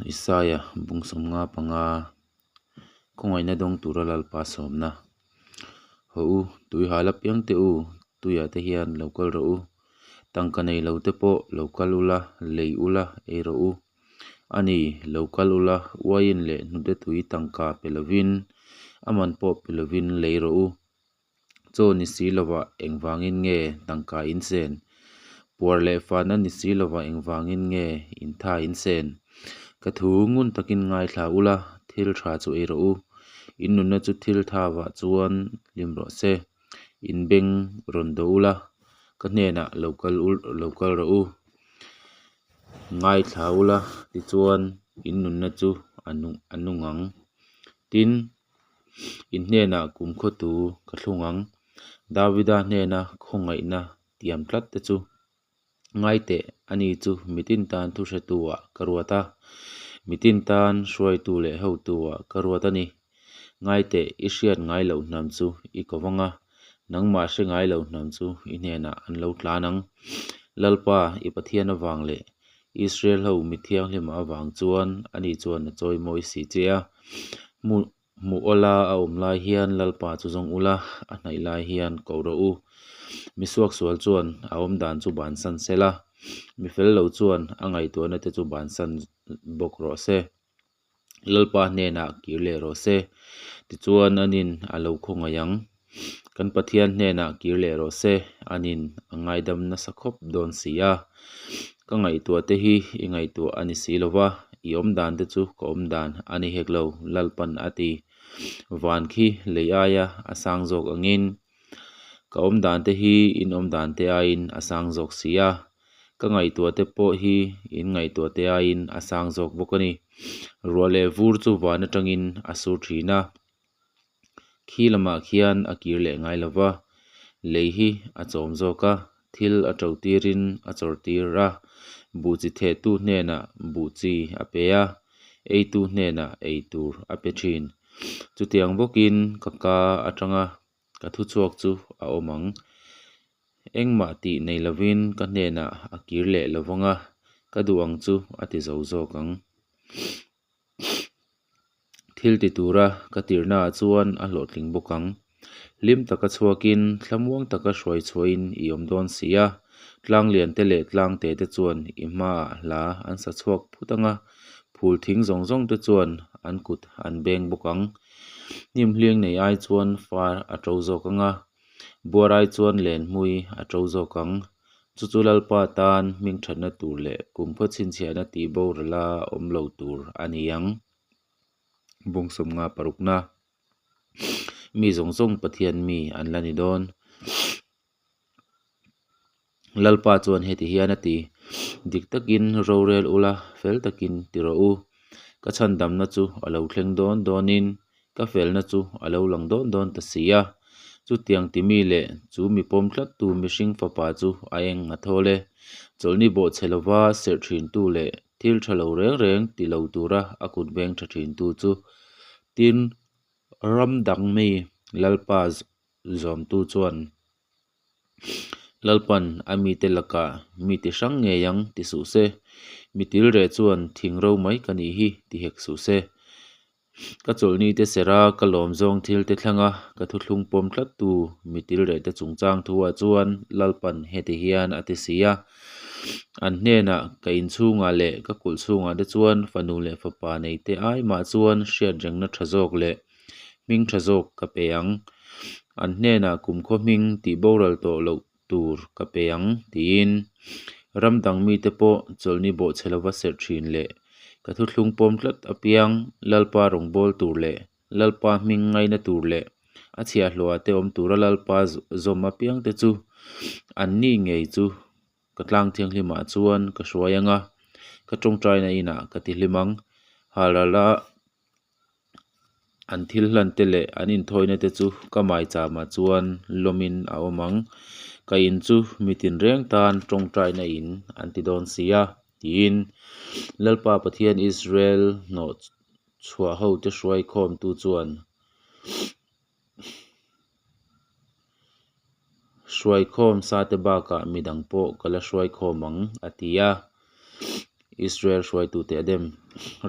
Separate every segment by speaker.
Speaker 1: Isaia bung 55 Khawngaihna dawng tura Lalpa sawmna. Haw u, tui hal apiang teh u, tuiah te hian lo kal rawh u. Tangka nei lo te pawh lo kal ula, lei ula, ei rawh u. A ni, lo kal ula, uaiin leh hnute tui tangka pe lovin, a man pawh pe lovin lei rawh u. Chaw ni si lovah engvangin nge tangka in sen? Puar leh fahna ni si lovah engvangin nge in tha in sen? Ka thu ngun takin ngaithla ula, thil tha chu ei rawh u. In nunna chu thil thavah chuan hlim rawh se. In beng rawn dawh ula, ka hnenah lo kal lo kal rawh u. Ngaithla ula, tichuan in nunna chu a nung ang. Tin, In hnenah kumkhawtu ka thlung ang. Davida hnena khawngaihna tiam tlat te chu ngai teh, ani chu mitin tan thuhretu-ah ka ruat a, mitin tan hruaitu leh hotu-ah ka ruat a ni. Ngai teh, i hriat ngai loh hnam chu i ko vang a, nangmah hre ngai lo hnam chu i hnenah an lo tlan ang. Lalpa, i Pathian avang leh Israel ho mi thianghlim avang chuan ani chuan a chawimawi si che a. Hmuh hmuh awla a awm lai hian Lalpa chu zawng ula, a hnaih lai hian ko rawh u. Mi suaksual chuan a awm dan chu bansan se la, mi fel lo chuan a ngaihtuahna te chu bansan bawk rawh se. Lalpa hnenah kir leh rawh se, tichuan anin a lo khawngaih ang. Kan Pathian hnenah kir leh rawh se, anin a ngaidam nasa khawp dawn si a. Ka ngaihtuah te hi i ngaihtuah a ni si lo va, i awm dan te chu ka awm dan a ni hek lo, Lalpan a ti. Van khi lei aia a sang zawk angin, ka awm dan te hi in awm dan te aiin a sang zawk si a. Ka ngaihtuah te pawh hi in ngaihtuah te aiin a sang zawk bawk a ni. Ruah leh vur chu van atangin a sur thin a, khi lamah khian a kir leh ngai lo va, lei hi a chawm zawk a, thil a to tirin a chawr tir a, buh chi thehtu hnenah buh chi a pe a, eitu hnenah ei tur a pe thin. Chutiang bawkin ka ka atanga ka thuchhuak chu a awm ang. Engmah tih nei lovin ka hnenah a kir leh lo vang a, ka duh ang chu a ti zo zawk ang. Thil ti tura ka tirhnaah chuan a hlawhtling bawk ang. Hlim taka chhuakin thlamuang taka hruai chhuahin i awm dawn si a, tlang lian te leh tlang te te chuan i hmaah hla an sa chhuak phut ang a, phul thing zawng zawng te chuan an kut an beng bawk ang. Hnim hling nei ai chuan far a to zawk ang a, buar ai chuan len hmui a to zawk ang. Chu chu Lalpa tan hming thatna tur leh kumkhaw chhinchhiahna tih borala awm lo tur a ni ang. Bung 56 na Mi zawng zawng Pathian mi an la ni dawn. Lalpa chuan heti hian a ti, Dik takin rorel ula, fel takin ti rawh u. Ka chhandamna chu a lo thleng dawn dawnin ka felna chu a lo lang dawn dawn ta si a. Chutiang ti mi leh chu mi pawm tlattu mihring fapa chu a eng a thawl e. Chawlhni bawhchhe lova serh thintu leh thil tha lo reng reng ti lo tura a kut veng tha thintu chu tin ram dang mi Lalpa zawmtu chuan Lalpan a mite lakah mi ti hrang ngei ang ti suh se, mi tilreh chuan thing ro mai ka nih hi ti hek suh se. Ka chawlhni te serh a, ka lawm zawng thil te thleng a, ka thuthlung pawm tlattu mi tilreh te chungchang thuah chuan Lalpan heti hian a ti si a, An hnenah ka inchhungah leh ka kulh chhungah te chuan fanu leh fapa nei te ai mah chuan hriatrengna tha zawk leh hming tha zawk ka pe ang. An hnenah kumkhaw hming tih boral tawh loh tur ka pe ang tiin ram dang mite pawh chawlhni bawhchhe lova serh thin leh ka thuthlung pawm tlat apiang Lalpa rawngbâwl tur leh Lalpa hming ngaina tur leh a chhiahhlawhah te awm tura Lalpa zawm apiang te chu an ni ngei chu Ka tlang thianghlimah chuan ka hruai ang a, ka tawngtaina inah ka ti hlim ang. Halral-a an thil hlan te leh an inthawina te chu ka maichama chuan lawmin a awm ang. Ka in chu mi tinreng tan tawngtaina in an ti dawn si a, tiin Lalpa Pathian Israel hnawh chhuah hote hruaikhawmtu chuan Hruaikhawm sa te bakah midang pawh ka la hruaikhawm ang, a ti a. Israel hruaitute a dem.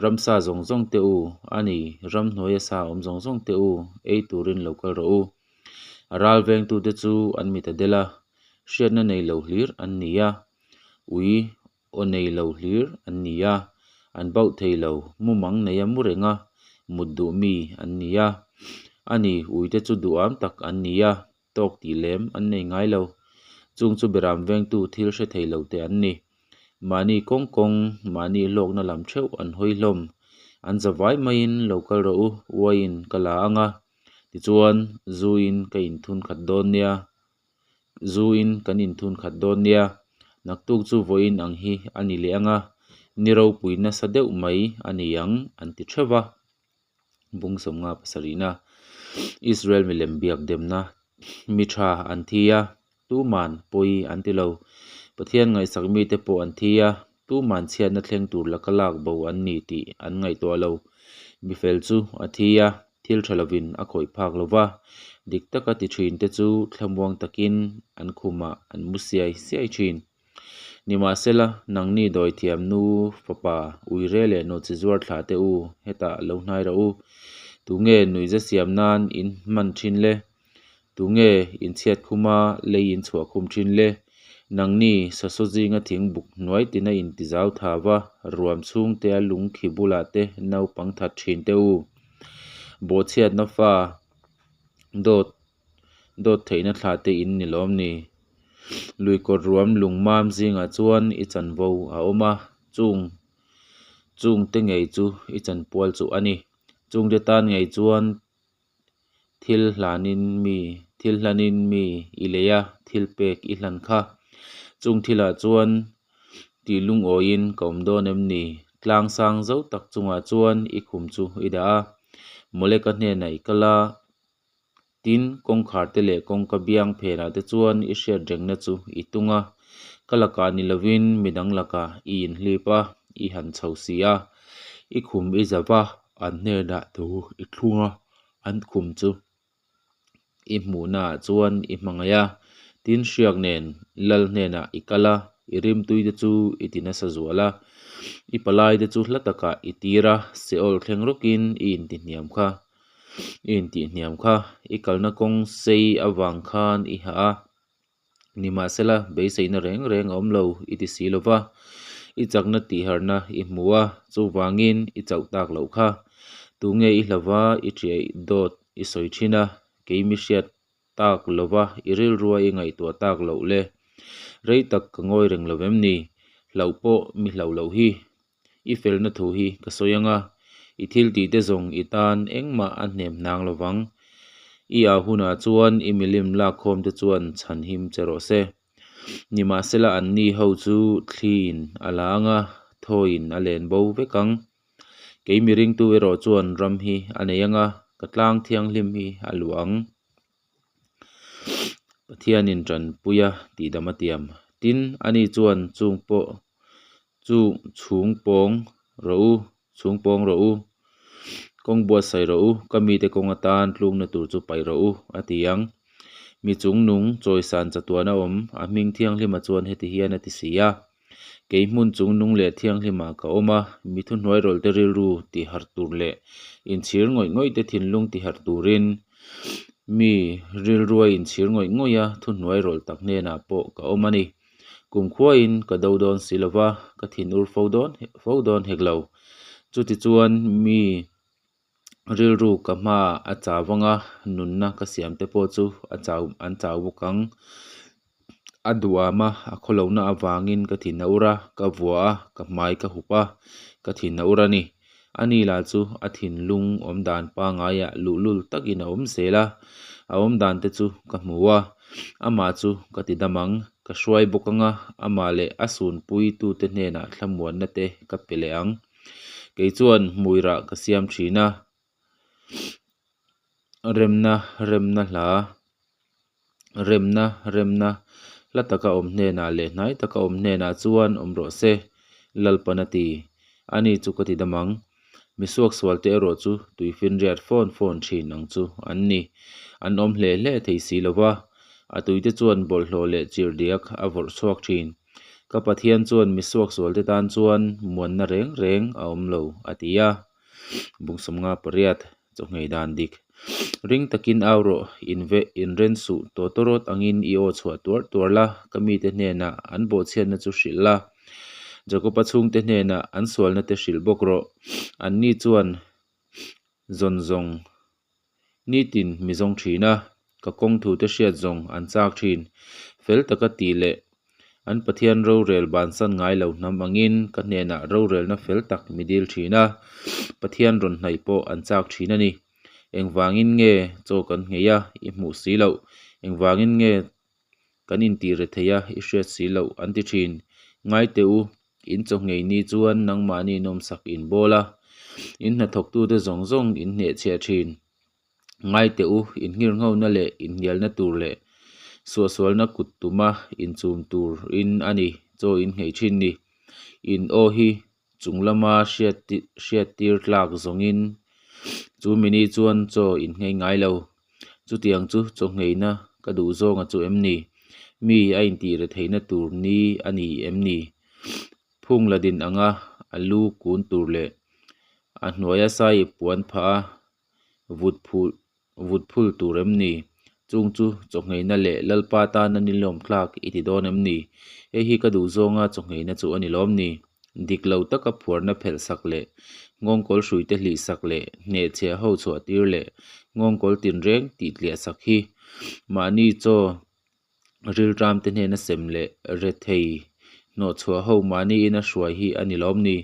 Speaker 1: Ramsa zawng zawng te u, a ni, ramhnuaia sa awm zawng zawng te u, ei turin lo kal rawh u. A ral vengtute chu an mit a del a, hriatna nei lo hlir an ni a, ui aw nei lo hlir an ni a, an bauh thei lo, mumang neia mu renga mut duh mi an ni a. A ni, uite chu duham tak an ni a, tawk tih lem an nei ngai lo. Chung chu beram vengtu thil hre thei lo te an ni. Mahni kawng kawng, mahni hlawkna lam theuh an hawi hlawm. An za vai maiin lo kal rawh u, uaiin ka la ang a, tichuan zuin ka inthun khat dawn nia. Zuin kan inthun khat dawn nia. Naktuk chu vawiin ang hi a ni leh ang a, ni ropui nasa deuh mai a ni ang an ti theuh va. Bung sawmnga pasarihna, Israel milem biak demna mi tha an thi a, tuman pawi an ti lo. Pathian ngaihsak mite pawh an thi a, tuman chhiatna thleng tur laka lak bo an ni tih an ngaihtuah lo. Mi fel chu a thi a, thil tha lovin a khawih phak lo va, dik taka ti thinte chu thlamuang takin an khumah an mu siai siai thin. Nimahsela, nangni dawithiam nu fapa uire leh nawhchi zuar thlah teh u, hetah lo hnai rawh u. Tunge nuihza siam nan in hman thin le? Tunge inchhiat khuma lei in chhuah khum thin le? Nangni sasaw zinga thing buk hnuai tina inti zau tha va, ruam chhungtea lungkhi bulah te naupang that thin teh u. Bawhchhiatna fa dawt Dawt theihna thlah te in ni lawm ni? Lui kawt ruam lung mam zingah chuan i chanvo a awm a, chung chung te ngei chu i chanpual chu a ni. Chung te tan ngei chuan thil hlanin mi thil hlanin mi i lei a, thil pek i hlan kha. Chung thilah chuan tih lungawiin ka awm dawn em ni? Tlang sang zo tak chungah chuan i khum chu i dah a, Moleka hnenah i kal a, Tin, kawngkhar te leh kawngka biang phenah te chuan i hriat rengna chu i tung a, ka lakah ni lovin midang lakah i inhlip a, i han chho si a, i khum i zauh a, an hnenah thu i thlung a, an khum chu i hmuhnaah chuan i hmangaih a. Tin, hriak nen lal hnenah i kal a, i rimtui te chu i ti nasa zual a, i palai te chu hla takah i tir a, Seol thleng rawkin i intihniam kha. I intihhniam kha i kalna kawng sei avang khan i hah a, nimahsela beiseina reng reng a awm lo i ti si lo va, i chakna tihharna i hmu a, chuvangin i chauh tak loh kha. Tunge i hlauva i ṭiaih dawt i sawi ṭhin a, kei mi hriat tak lova i rilrua i ngaihtuah tak loh le? Rei tak ka ngawi reng lo vem ni? Hlauh pawh mi hlauh loh hi. I felna thu hi ka sawi ang a, i thil tihte zawng i tan engmah a hnem hnang lo vang. I au hunah chuan i milim lakkhawmte chuan chhan him che rawh se. Nimahsela anni ho chu thliin a la ang a, thawiin a len bo vek ang. Kei mi ringtu erawh chuan ram hi a nei ang a, ka tlang thianghlim hi a luah ang. Pathianin tanpuia tihdam a tiam. Tin, ani chuan chung pawh chu chhung pawng rawh u, chhung pawng rawh u, kawng buatsaih rawh u, ka mite kawng atan tlukna tur chu paih rawh u, a ti ang. Mi chungnung chawisan chatuan a awm, a hming thianghlima chuan heti hian a ti si a. Kei hmun chungnung leh thianghlimah ka awm a, mi thuhnuairawlhte rilru tiharh tur leh inchhir ngawih ngawih te thinlung tiharh turin mi rilrua inchhir ngawih ngawih a thuhnuairawlh tak hnenah pawh ka awm a ni. Kumkhuain ka do dawn si lo va, ka thinur fo dawn fo dawn hek lo. Chutichuan mi rilru ka hmaah a chau vang a, nunna ka siam te pawh chu a chau an chau bawk ang. A duham a, a khawlohna avangin ka thin a ur a, ka vua a, ka hmai ka hup a, ka thin a ur a ni. Ani lah chu a thinlung awm dan pangaiah luhlul takin a awm zel a, a awm dan te chu ka hmu a, amah chu ka ti dam ang, ka hruai bawk ang a, amah leh a sunpui tute hnenah thlamuanna te ka pe leh ang. Kei chuan hmui rah ka siam thin a, remna remna hla, remna remna hla taka awm hnenah leh hnai taka awm hnenah chuan awm rawh se, Lalpan a ti. Ani chu ka ti dam ang. Mi suaksualte erawh chu tuifinriat fawn fawn thin ang chu an ni. An awm hle hle thei si lo va, a tuite chuan bawlhhlawh leh chirhdiak a vawrh chhuak thin. Ka Pathian chuan mi suaksualte tan chuan muanna reng reng a awm lo, a ti a. Bung 58, Chawhngei dan dik. Ring takin au rawh, inren suh, tawtawrawt angin i aw chhuah tuar tuar la, ka mite hnenah an bawhchhiatna chu hrilh la. Jakoba chhungte hnenah an sualna te hrilh bawk rawh. Anni chuan zawn zawng nitin mi zawng thin a, ka kawng thute hriat zawng an chak thin. Fel taka tih leh an Pathian rorel bansan ngai lo hnam angin ka hnenah rorelna fel tak mi dil thin a, Pathian rawn hnaih pawh an chak thin a ni. Engvangin nge chaw kan nghei a, i hmuh si loh? Engvangin nge kan intih re thei a, i hriat si loh? an ti thin. Ngai teh u, in chaw nghei ni chuan nangmahni nawmsak in bawl a, in hnathawktute zawng zawng in hnehchhiah thin. Ngai teh u, innghirnghona leh inhnialna tur leh suahsualna kut tuma inchum turin a ni chaw in nghei thin ni. In aw hi Chung lama hriattir tlak zawngin chu mini chuan chaw in nghei ngai lo. Chutiang chu chaw ngheina ka duh zawnga chu em ni? Mi a intih re theihna tur ni a ni em ni? Phung la din anga a lu kun tur leh a hnuaia saiip puan phah a vut phul vut phul tur em ni? Chung chu chawngheina leh Lalpa tana nilawm tlak i ti dawn em ni? Hei hi ka duh zawnga chawngheina chu a ni lawm ni? Dik lo taka phuarna phelh sak leh nghawngkawl hruite hlih sak leh hnehchhiah ho chhuah tir leh nghawngkawl tinreng tih tliah sak hi mahni chaw rilṭamte hnena sem leh rethei hnawhchhuah ho mahni ina hruai hi a ni lawm ni?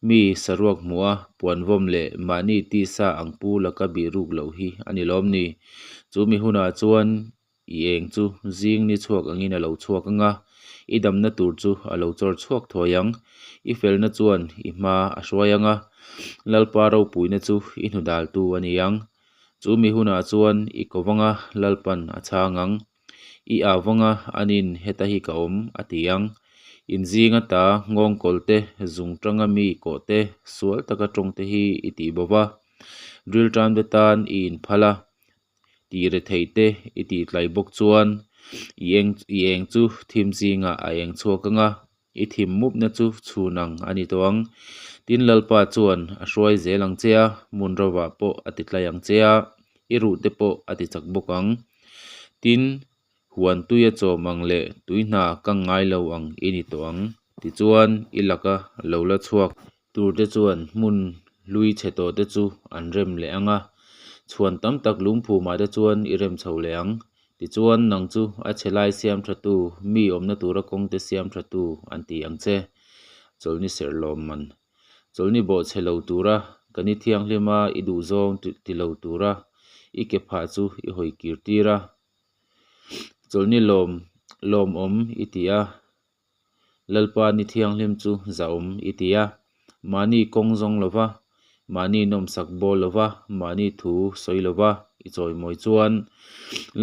Speaker 1: Mi saruak hmuh a, puanvawm leh mahni tisa ang pu laka bih ruk loh hi a ni lawm ni? Chu mi hunah chuan i eng chu zing ni chhuak angin a lo chhuak ang a, i damna tur chu a lo chawr chhuak thuai ang. I felna chuan i hma a hruai ang a, Lalpa ropuina chu i hnudaltu a ni ang. Chu mi hunah chuan i ko vang a, Lalpan a chhang ang. I au vang a, anin heta hi ka awm, a ti ang. In zinga ta nghawngkawl te, zung tanga mi kawh te, sual taka tawng te hi i tih bo va. Rilṭam te tan i inphal a, tih rethei te i tih tlai bawk chuan i eng i eng chu thim zingah a eng chhuak ang a. I thim mupna chu chhun ang a ni tawh ang. Tin, Lalpa chuan a hruai zel ang che a, hmun rovah pawh a ti tlai ang che a, i ruhte pawh a ti chak bawk ang. Tin, huan tui a chawm ang leh tui hna kang ngai lo ang i ni tawh ang. Tichuan, i laka lo la chhuak turte chuan hmun hlui chhe tawhte chu an rem leh ang a, chhuan tam tak lungphumah te chuan i rem chho leh ang. Tichuan, nang chu a chhe lai siam thatu, mi awmna tura kawngte siam thatu an ti ang che. Chawlhni serh lawm man. Chawlhni bawh chhe lo tura ka ni thianghlima i duhzawng ti lo tura i ke phah chu i hawi kir tir a. Chawlhni lawm lawmawm i ti a. Lalpa ni thianghlim chu zahawm i ti a, mahni kawng zawng lova, mahni nawmsak bawl lova, mahni thu sawi lova i chawimawi chuan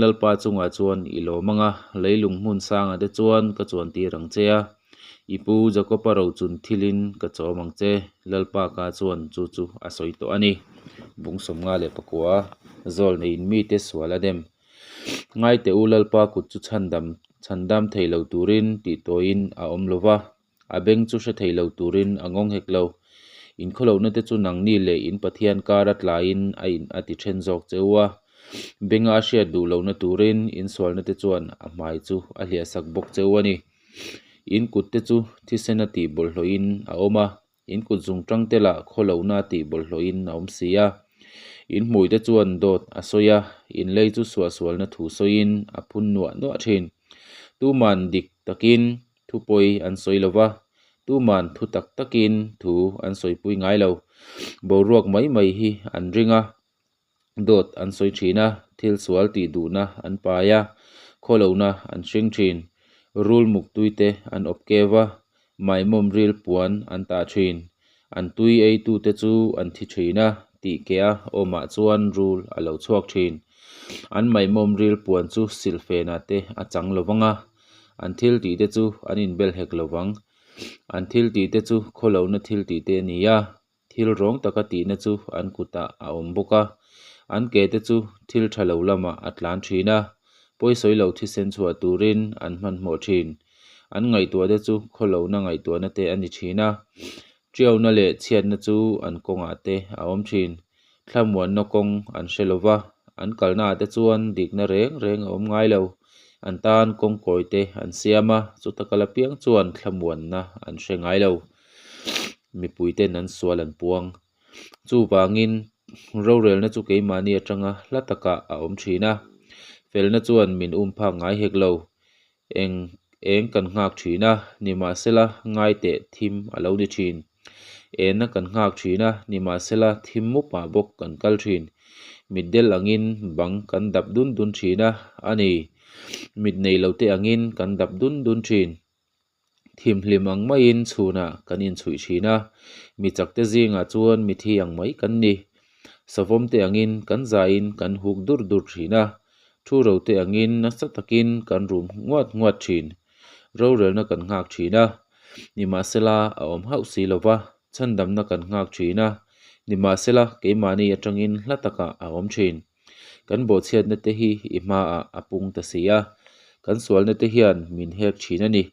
Speaker 1: Lalpa chungah chuan i lawm ang a, leilung hmun sangah te chuan ka chuan tir ang che a, i pu Jakoba rochun thilin ka chawm ang che, Lalpa ka chuan chu chu a sawi tawh a ni. Bung 54, Zawlneiin mite sual a dem. Ngaite u Lalpa kut chu chhandam chhandam thei lo turin tih tawiin a awm lo va, a beng chu hre thei lo turin a ngawng hek lo. In khawlohna te chu nangni leh in Pathian kar a tlaiin a in a ti then zawk che u a, benga a hriat duh lohna turin in sualna te chuan a hmai chu a hliahsak bawk che u a ni. In kut te chu thisen a tih bawlhhlawhin a awm a, In kut zung tang te lah khawlohna tih bawlhhlawhin a awm si a. In hmui te chuan dawt a sawi a, in lei chu suahsualna thu sawiin a phun nuah nuah thin. Tuman dik takin thu pawi an sawi lo va, tuman thu tak takin thu an sawipui ngai lo. Boruak mai mai hi an ring a. Dawt an sawi thin a, thil sual tih duhna an pai a, khawlohna an hring thin. Rul muk tui te an awp keu a, maimawm ril puan an tah thin. An tui eitute chu an thi thin a, tih keh a awmah chuan rul a lo chhuak thin. An maimawm ril puan chu silhfenah te a chang lo vang a, an thil tih te chu an inbel hek lo vang. An thil tih te chu khawlohna thil tih te a ni a. Thil rawng taka tihna chu an kutah a awm bawk a, an ke te chu thil tha lo lamah a tlan thin a, pawisawi lo thisen chhuah turin an hmanhmawh thin. An ngaihtuahte chu khawlohna ngaihtuahna te a ni thin a. Tiauna leh chhiatna chu an kawngah te a awm thin. Thlamuanna kawng an hre lo va, an kalnaah te chuan dikna reng reng a awm ngai lo. An tan kawng kawi te an siam a, chuta kal apiang chuan thlamuanna an hre ngai lo. Mipuiten an sual an puang. Chuvangin, rorelna chu keimahni atanga hla takah a awm thin a, felna chuan min um phak ngai hek lo. Eng eng kan nghak thin a, nimahsela ngaiteh thim a lo ni thin. Enna kan nghak thin a, nimahsela thim mupah bawk kan kal thin. Mitdel angin bang kan dap dun dun thin a, a ni, mit nei lote angin kan dap dun dun thin. Thimhlim ang maiin chhunah kan inchhuih thin a, mi chakte zingah chuan mithi ang mai kan ni. Savawmte angin kan zaiin kan huk dur dur thin a, thu rote angin nasa takin kan rum nguat nguat thin. Rorelna kan nghak thin a, nimahsela a awm hauh si lo va, chhandamna kan nghak thin a, nimahsela keimahni atangin hla takah a awm thin. Kan bawhchhiatna te hi i hmaah a pung ta si a, kan sualna te hian min hek thin a ni.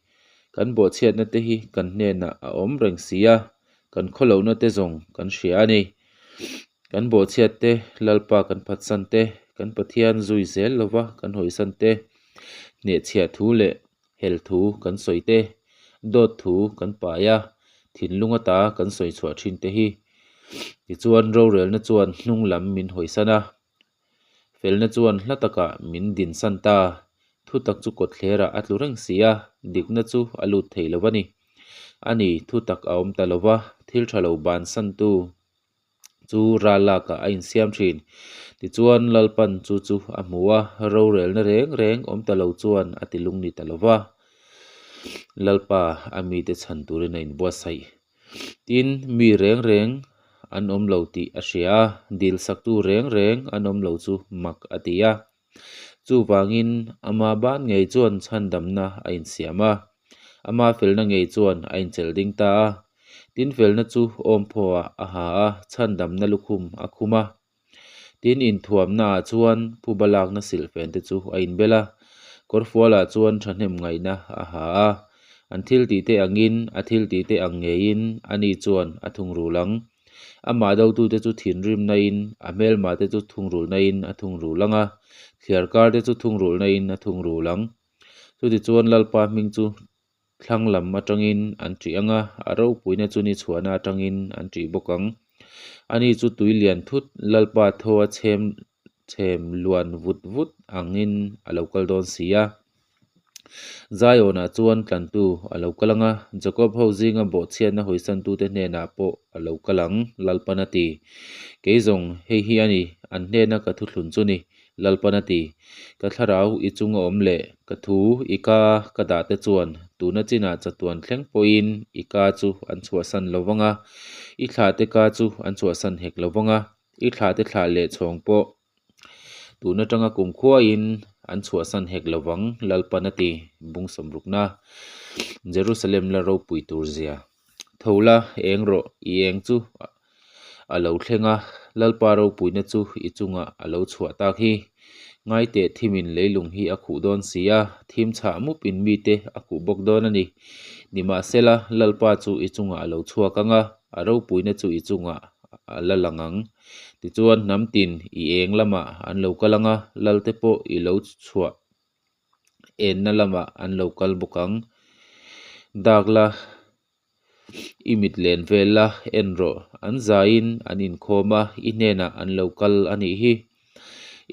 Speaker 1: Kan bawhchhiatna te hi kan hnenah a awm reng si a, kan khawlohna te zawng kan hria a ni. Kan bawhchhiat te, Lalpa kan phatsan te, kan Pathian zui zel lova kan hawisan te, hnehchhiah thu leh hel thu kan sawi te, dawt thu kan pai a, thinlung ata kan sawi chhuah thin te hi. Tichuan rorelna chuan hnung lam min hawisan a, felna chuan hla takah min dinsan ta. Thutak chu kawtthlerah a tlu reng si a, dikna chu a lut thei lo a ni. A ni, thutak a awm ta lo va, thil tha lo bansantu chu ral lakah a insiam thin. Tichuan Lalpan chu chu a hmu a, rorelna reng reng awm ta lo chuan a ti lung ni ta lo va. Lalpa a mite chhan turin a inbuatsaih. Tin, mi reng reng an awm lo tih a hria a, dilsaktu reng reng an awm lo chu mak a ti a. Chuvangin ama ban ngei chuan chhandamna a insiam a, ama felna ngei chuan a inchelh ding ta a. Tin, felna chu awmphaw-ah a ha a, chhandamna lukhum a khum a. Tin, inthuamnaah chuan phuba lakna silhfen te chu a inbel a, kawrfualah chuan thahnem ngaihna a ha a. An thiltihte angin, a thiltihte ang ngeiin ani chuan a thungrul ang. Amah dotute chu thinrimnain, a hmelmahte chu thungrulnain a thungrul ang a, thliarkarte chu thungrulnain a thungrul ang. Chutichuan Lalpa hming chu thlang lam atangin an ṭih ang a, a ropuina chu ni chhuahna atangin an ṭih bawk ang. Ani chu tui lian thut Lalpa thaw a chhem chhem luan vut vut angin a lo kal dawn si a. Zion-ah chuan tlantu a lo kal ang a, Jakob ho zinga bawhchhiatna hawisantute hnenah pawh a lo kal ang, Lalpan a ti. Kei zawng, hei hi a ni, an hnena ka thuthlun chu ni, Lalpan a ti. Ka thlarau i chunga awm leh ka thu i ka ka dah te chuan tuna chinah chatuan thleng pawhin i ka chu an chhuahsan lo vang a, i thlahte ka chu an chhuahsan hek lo vang a, i thlahte thlah leh chhawng pawh Tun atanga kum khuaiin an chhuahsan hek lo vang, Lalpan a ti, bung sawmrukna, Jerusalem la ropui tur zia. Tho la, eng rawh, i eng chu a lo thleng a, Lalpa ropuina chu i chungah a lo chhuah tak hi. Ngaiteh thimin leilung hi a khuh dawn si a, thim chhah mupin mite a khuh bawk dawn a ni. Nimahsela, Lalpa chu i chungah a lo chhuak ang a, a ropuina chu i chungah a la lang ang. Tichuan hnam tin i eng lamah an lo kal ang a, lalte pawh i lo chhuah enna lamah an lo kal bawk ang. Dak la, i mit len vel la, en rawh, an zaiin an inkhawm a, i hnenah an lo kal a nih hi.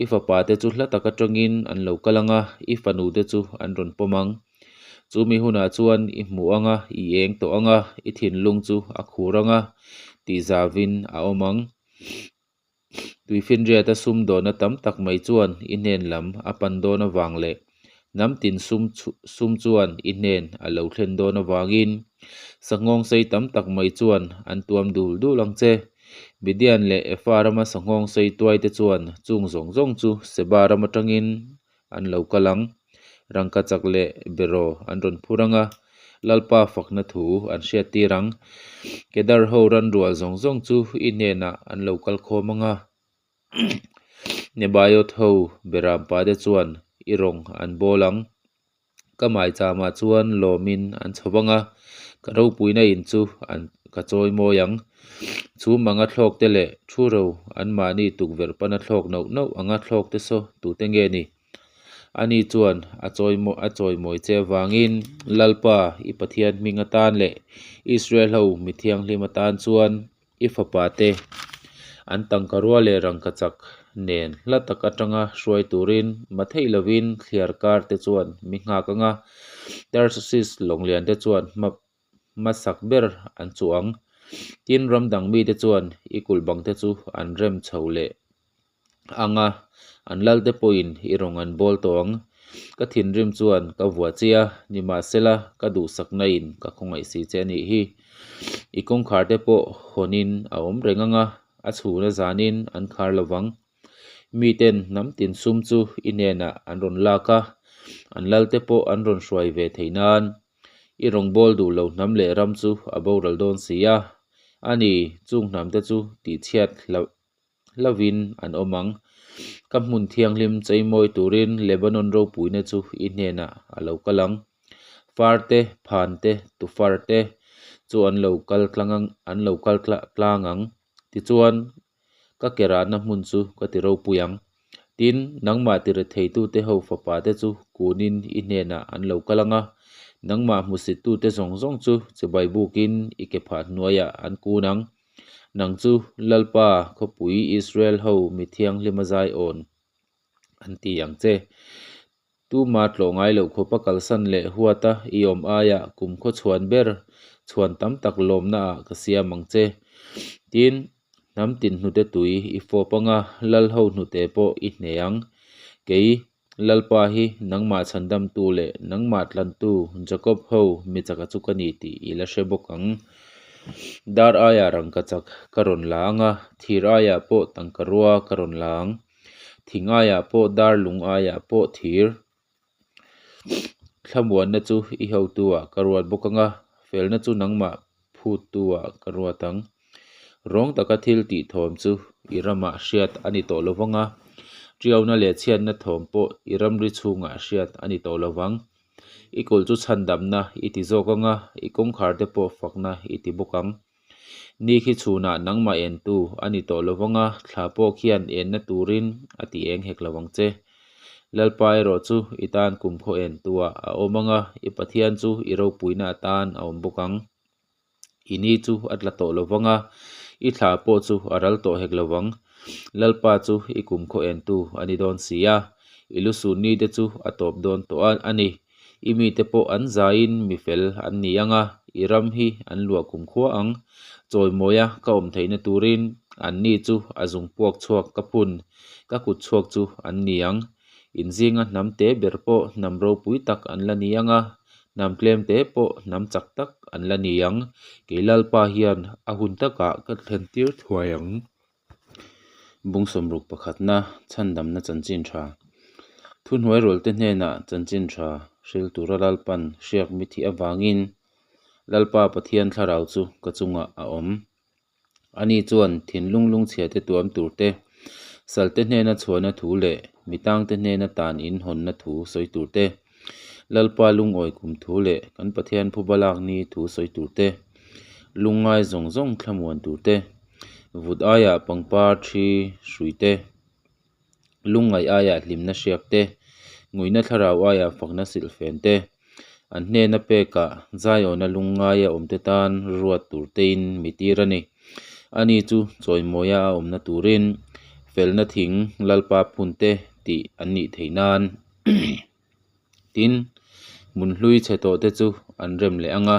Speaker 1: I fapa te chu hla tak atangin an lo kal ang a, i fanu te chu an rawn pawm ang. Chumi hunah chuan i hmu ang a, i eng tawh ang a, i thinlung chu a khur ang a, tih zavin a awm ang. Tuifinriata sumdawnna tam tak mai chuan i hnen lam a pan dawn avang leh hnam tin sum sum chuan i hnen a lo thlen dawn avangin sanghawng sei tam tak mai chuan an tuam dul dul ang che. Midian leh Efa rama sanghawng sei tuaite chuan chung zawng zawng chu Seba ram atangin an lo kal ang. Rangkachak leh beraw an rawn phur ang a, Lalpa fakna thu an hriattir ang. Kedar ho ran rual zawng zawng chu i hnenah an lo kal khawm ang a, Nebaioth ho beram pate chuan i rawng an bawl ang. Ka maichâmah chuan lâwmin an chho vang a, ka ropuina in chu an ka chawimawi ang. Chhum anga thlâwkte leh thu ro anmahni tukverh pana thlâwk nauh nauh anga thlâwkte saw tute nge ni? Ani chuan a a chawimawi che avângin Lalpa, i Pathian hming atân leh Israel-ho mi thianghlim atân chuan i fapate an tangkarua leh rangkachak nen hla tak atanga hruai turin matheih lovin thliar kar te chuan mi nghak ang a, Tarsis lawnglian te chuan hma hmasak ber an chuh ang. Tin, ram dang mite chuan i kulh bang te chu an rem chho leh ang a, an lalte pawhin i rawng an bawl tawh ang. Ka thinrim chuan ka vuah che a, nimahsela ka duhsakna in ka khawngaih si che a nih hi. I kawngkhar te pawh hawnin a awm reng ang a, a chhuna zanin an khar lo vang. Miten hnam tin sum chu i hnenah an rawn lak a, an lalte pawh an rawn hruai ve theih nan i rawngbâwl duh lo hnam leh ram chu a boral dawn si a. A ni, chung hnamte chu tihchhiat hlauh hlauhin an awm ang. Ka hmun thianghlim cheimawi turin Lebanon ropuina chu i hnenah a lo kal ang. Far te, phan te, tufar te chu an lo kal tlang ang, an lo kal tlang ang. Tichuan, ka ke rahna hmun chu ka ti ropui ang. Tin, nangmah ti retheitute ho fapate chu kunin i hnenah an lo kal ang a, nangmah hmusittute zawng zawng chu chibai bukin i ke phah hnuaiah an kun ang. Nang chu Lalpa khawpui Israel ho mi thianghlima zai awn an ti ang che. Tuma tlawh ngai loh khawpa kalsan leh huata i awm aiah kum khaw chhuan ber chhuan tam tak lawmna ah ka siam ang che. Tin, hnam tin hnute tui i fawp anga lal ho hnute pawh i hne ang. Kei Lalpa hi nangmah chhandamtu leh nangmah tlantu Jakob ho mi chaka chu ka ni tih i la hre bawk ang. Dar aiah rangkachak ka rawn la ang a, thir aiah pawh tangka rua ka rawn la ang. Thing aiah pawh dar lung aiah pawh thir thlamuanna chu i hotu ah ka ruat bawk ang a, felna chu nangmah phuttu ah ka ruat ang. Rawng taka thil tih thawm chu i ramah hriat a ni tawh lo vang a, tiauna leh chhiatna thawm pawh i ramri chhungah hriat a ni tawh lo vang. I kulh chu chhandamna i ti zawk ang a, i kawngkhar te pawh fakna i ti bawk ang. Ni khi chhunah nangmah entu a ni tawh lo vang a, thla pawh khian enna turin a ti eng hek lo ang che. Lalpa erawh chu i tan kumkhaw entuah a awm ang a, i Pathian chu i ropuina atan a awm bawk ang. I ni chu a tla tawh lo vang a, i thla pawh chu a ral tawh hek lo vang. Lalpa chu i kumkhaw entu a ni dawn si a, i lusun ni te chu a tawp dawn tawh a ni. I mite pawh an zaiin mi fel an ni ang a, i ram hi an luah kumkhua ang. Chawimawia ka awm theihna turin anni chu a zung puak chhuak ka phun, ka kut chhuak chu an ni ang. In zinga hnam te ber pawh hnam ropui tak an la ni ang a, hnam tlem te pawh hnam chak tak an la ni ang. Kei Lalpa hian a hun takah ka thlen tir thuai ang. Bung sawmruk pakhatna chhandamna chanchin tha. Thuhnuairualte hnenah chanchin tha hril tura Lalpan hriak mi thih avangin Lalpa Pathian thlarau chu ka chungah a awm. Ani chuan thinlung lungchhiate tuam tur te, salte hnena chhuahna thu leh mi tangte hnena tan in hawnna thu sawi tur te, Lalpa lungawi kum thu leh kan Pathian phuba lak ni thu sawi tur te, lungngai zawng zawng thlamuan tur te, vut aiah pangpar thi hrui te, lungngaih aiah hlimna hriak te, nguina thlarau aiah fakna silhfen te, an hnena pekah Zaiawna lungngaia awmte tan ruat tur tein mi tir a ni. Ani chu chawimawia a awmna turin felna thing Lalpa phun te tih an nih theih nan. Tin, hmun hlui chhe tawh te chu an rem leh ang a,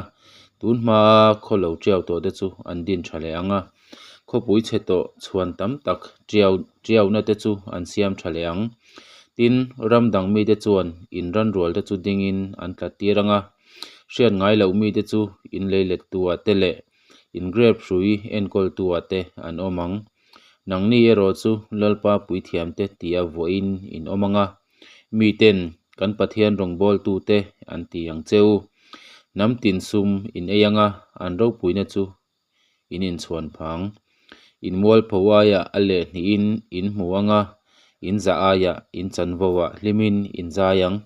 Speaker 1: tun hmaa khaw lo tiau tawh te chu an din tha leh ang a, khawpui chhe tawh chhuan tam tak tiau tiauna te chu an siam tha leh ang. Tin, ram dang mite chuan in ran rual te chu dingin an tlat tir ang a, hriat ngai loh mite chu in lei let tu-ah te leh in grep hrui enkawl tu-ah te an awm ang. Nangni erawh chu Lalpa puithiamte tia vuahin in awm ang a, miten kan Pathian rawngbawltute an ti ang che u. Hnam tin sum in ei ang a, an ropuina chu in inchhuan phang. In mualpho aiah a leh hnihin in hmu ang a, in zah aiah in chanvo ah hlimin in zai ang.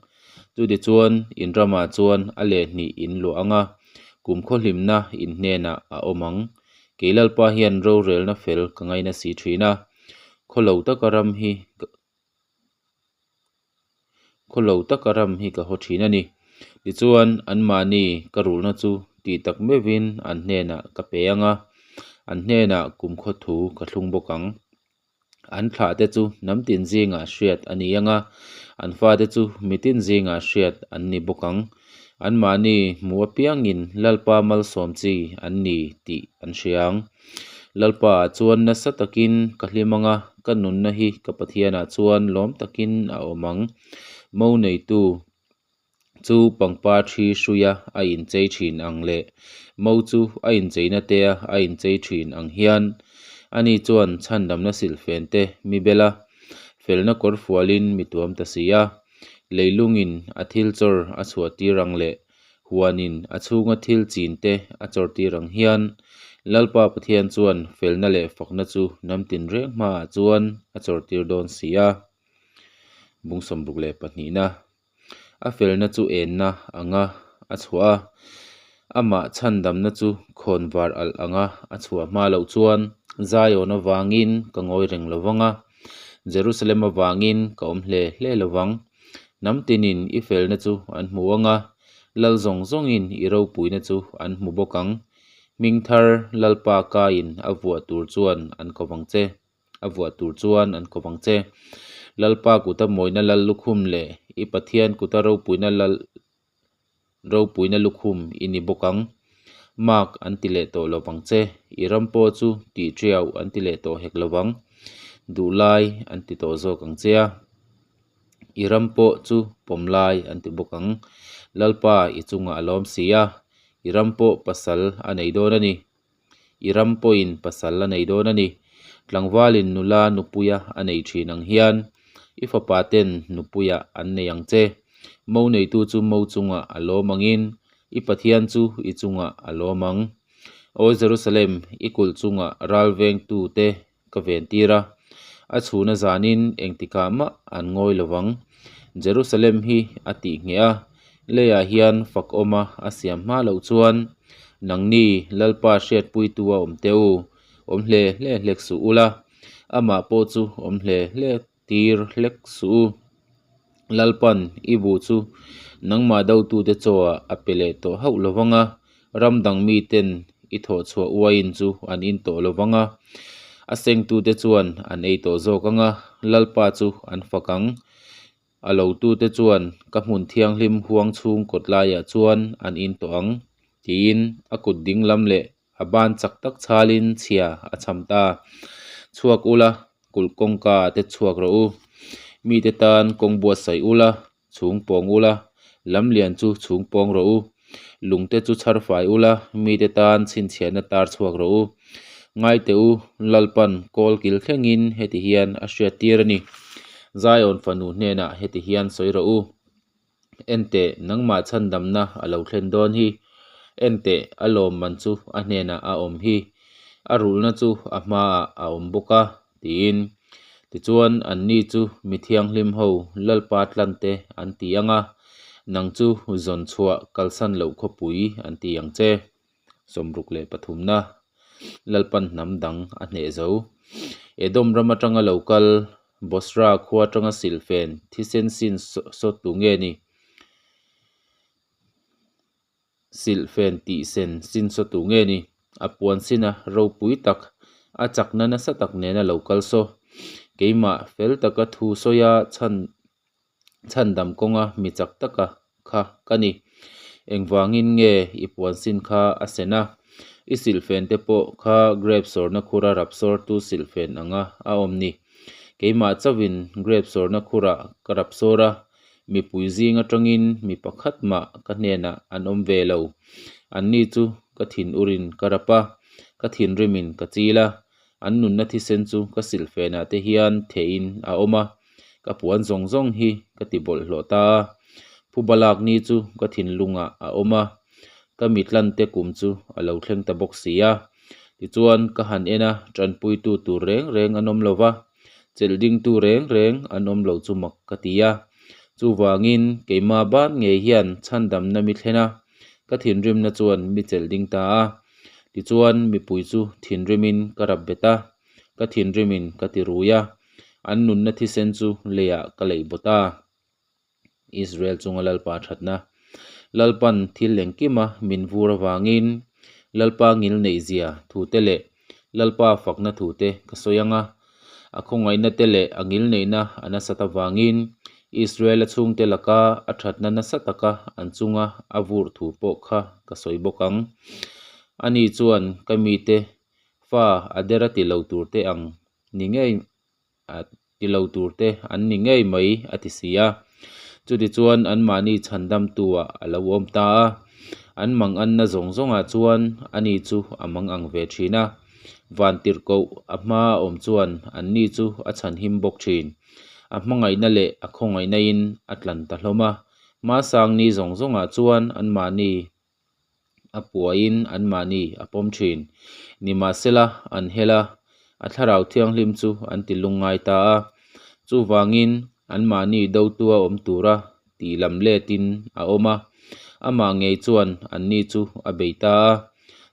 Speaker 1: Chutichuan, in ramah chuan a leh hnih in luah ang a, kumkhaw hlimna in hnenah a awm ang. Kei Lalpa hian rorelna fel ka ngaina si thin a, khawlo taka ram hi khawlo taka ram hi ka haw thin a ni. Tichuan, anmahni ka rulhna chu tih tak meuhin an hnenah ka pe ang a, an hnenah kumkhaw thu ka thlung bawk ang. An thlahte chu hnam tin zingah hriat a ni ang a, an fate chu mitin zingah hriat an ni bawk ang. Anmahni hmu apiangin Lalpa malsawm chi an ni tih an hria ang. Lalpaah chuan nasa takin ka hlim ang a, ka nunna hi ka Pathianah chuan lawm takin a awm ang. Mo neitu Chu pangpar thi hruia a inchei thin ang leh mo chu a incheina tea a inchei thin ang hian ani chuan chhandamna silhfen te mi bel a, felna kawr fualin mi tuam ta si a. Leilungin a thil chawr a chhuah tir ang leh huanin a chhunga thil chin te a chawr tir ang hian Lalpa Pathian chuan felna leh fakna chu hnam tinreng hmaah chuan a chawr tir dawn si a. Bung 62na. A felna chu enna anga a chhuah a, amah chhandamna chu khawn var alh anga a chhuah hma loh chuan Zion avangin ka ngawi reng lo vang a, Jerusalem avangin ka awm hle hle lo vang. Hnam tinin i felna chu an hmu ang a, lal zawng zawngin i ropuina chu an hmu bawk ang. Hming thar Lalpa kaiin a vuah tur chuan an ko vang che. A vuah tur chuan an kawp ang che. Lalpa kuta mawina lal lukhum leh i Pathian kuta ropuina lal ropuina lukhum i ni bawk ang. Mark an ti leh tawh lo vang che. I ram pawh chu tih tiau an ti leh tawh hek lo vang. Duhlai an ti tawh zawk ang che a. I ram pawh chu pawm lai an ti bawk ang. Lalpa i chungah a lawm si a. I ram pawh pasal a nei dawn a ni. I ram pawhin pasal a nei dawn a ni. Tlangvalin nula nupuia a nei thin ang hian i fapa ten nupuia an nei ang che. Mo neitu chu mo chungah a lawm angin i Pathian chu i chungah a lawm ang. Aw Jerusalem, i kulh chungah ral vengtute ka ventir a, a chhuna zanin engtikah mah an ngawi lo vang. Jerusalem hi a tih ngheh a, leiah hian fakawma a siam hma loh chuan nangni Lalpa hriatpuitu a awm teh u, awm hle hle hlek suh ula, amah pawh chu awm hle hle tir hlek suh u. Lalpan i buh chu nangmah dotute chawah a pe leh tawh hauh lo vang a, ram dang miten i thawh chhuah uaiin chu an in tawh lo vang a, a sengtute chuan an ei tawh zawk ang a, Lalpa chu an fak ang. A lotute chuan ka hmun thianghlim huang chhung kawt laiah chuan an in tawh ang, tiin a kut ding lam leh A ban chak tak chhalin chhia a cham ta. Chhuak ula, kulh kawngka te chhuak rawh u. Mite tan kawng buatsaih ula, chhung pawng ula, lam lian chu chhung pawng rawh u. Lungte chu chhar fai ula, mite tan chhinchhiahna tar chhuak rawh u. Ngaite u, Lalpan kawl kil thlengin heti hian a hriattir a ni. Zion fanu hnenah heti hian sawi rawh u. Enteh, nangmah chhandamna a lo thlen dawn hi. Enteh, a lawmman chu a hnenah a awm hi. A rulhna chu a hmaah a awm bawk a, tiin. Tichuan, anni chu mi thianghlim ho Lalpa tlante an ti ang a, nang chu zawn chhuah kalsan loh khawpui an ti ang che. 63na Lalpan hnam dang a hneh zo. Edom ram atanga lo kal Bosra khua atanga silhfen thisen sin sawttu nge ni? Silhfen tihsen sin sawttu nge ni? A puan sina ropui tak, a chakna nasa tak nena lo kal saw. Keimah fel taka thu sawia chhan chhandam kawnga mi chak taka kha ka ni. Engvangin nge i puan sin kha a sen a? I silhfen te pawh kha grape sawrna khura rap sawrtu silhfen anga a awm ni. Keimah chauhin grape sawrna khurah ka rap sawr a, mipui zing atangin mi pakhat mah ka hnenah an awm ve lo. Anni chu ka thin urin ka rap a, ka thinrimin ka chil a, an nunna thisen chu ka silhfenah te hian thehin a awm a. Ka puan zawng zawng hi ka ti bawlhhlawh ta a, phuba lak ni chu ka thinlungah a awm a, ka mitlante kum chu a lo thleng ta bawk si a. Tichuan ka han en a, tanpuitu tur reng reng an awm lo va, chelh dingtu reng reng an awm lo chu mak ka ti a. Chuvangin, keimah ban ngei hian chhandamna mi thlen a, ka thinrimna chuan mi chelh ding ta a. Tichuan, mipui chu thinrimin ka rap bet a, ka thinrimin ka ti rui a, an nunna thisen chu leiah ka leih baw ta. Israel chunga Lalpa thatna. Lalpan thil engkima min vur avangin Lalpa ngil neihzia thute leh Lalpa fakna thute ka sawi ang a. A khawngaihna te leh a ngil neihna a nasat avangin Israel-a chhungte laka a thatna nasa taka an chunga a vur thu pawh kha ka sawi bawk ang. Ani chuan ka mite fa a dera ti lo turte ang ni ngei a ti lo tur te an ni ngei mai a ti si a. Chutichuan anmahni chhandamtu-ah a lo awm ta a, an manganna zawng zawngah chuan ani chu a mangang ve thin a, vantirhkoh a hmaa awm chuan anni chu a chhanhim bawk thin. A hmangaihna leh a khawngaihna-in a tlan ta hlawm a, hmasangni zawng zawngah chuan anmahni a puain anmahni a pawm thin. Nimahsela, an hel a, a Thlarau Thianghlim chu an ti lungngai ta a. Chuvangin, anmahni dotua awm tura tih lam letin a awm a, amah ngei chuan anni chu a bei ta a.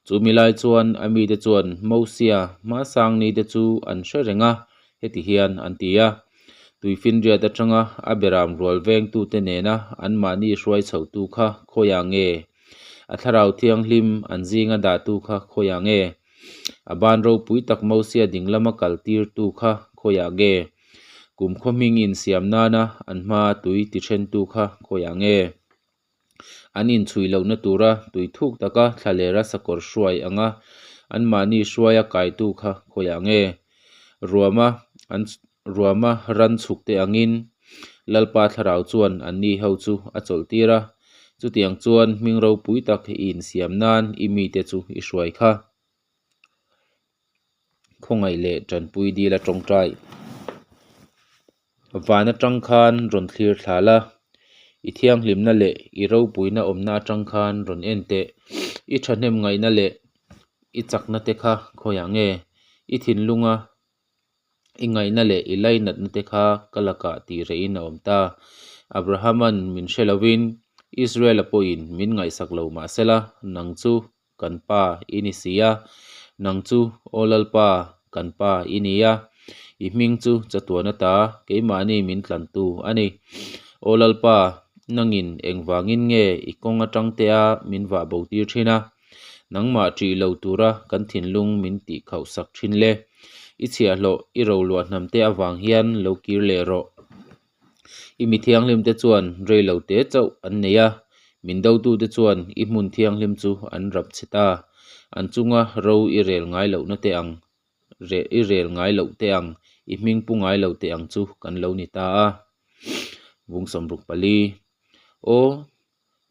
Speaker 1: Chu mi lai chuan a mite chuan Mosia hmasangni te chu an hre reng a, heti hian an ti a. Tuifinriat atanga a beram rual vengtute nena anmahni hruai chhohtu kha khawiah nge? A thlarau thianghlim an zinga dahtu kha khawiah nge? A ban ropui tak Mosia ding lama kaltirtu kha khawiah nge? Kum khaw hming insiam nana an hmaa tui tithentu kha khawiah nge? An inchhui lohna tura tui thuk taka thlalera sakawr hruai anga anmahni hruaia kaitu kha khawiah nge? Ruama an ruama ran chhukte angin Lalpa thlarau chuan anni ho chu a chawlhtir a, chutiang chuan hming ropui tak i insiam nan i mite chu i hruai kha. Khawngaih leh tanpui dil a tawngtai. Van atang khan rawn thlir thla la, i thianghlimna leh i ropuina awmna atang khan rawn en teh. I thahnem ngaihna leh i chakna te kha khawiah nge? I thinlunga i ngaihna leh i lainatna te kha ka lakah tih rehin a awm ta. Abrahama'n min hre lovin, Israel-a pawhin min ngaihsak lo mahsela, nang chu kan Pa i ni si a, nang chu Aw Lalpa, kan Pa i ni a, i hming chu chatuan ata keimahni min tlantu a ni. Aw Lalpa, nangin engvangin nge i kawng atang tea min vah bo tir thin a, nangmah ṭih lo tura kan thinlung min tih khauh sak thin le? I chhiahhlawh i roluah hnamte avang hian lo kir leh rawh. I mi thianghlimte chuan rei lo te chauh an nei a, min dotute chuan i hmun thianghlim chu an rap chhe ta. An chunga ro i rel ngai lohna te ang, i rel ngai loh te ang, i hming pu ngai lo te ang chu kan lo ni ta a. Vung 64. Aw,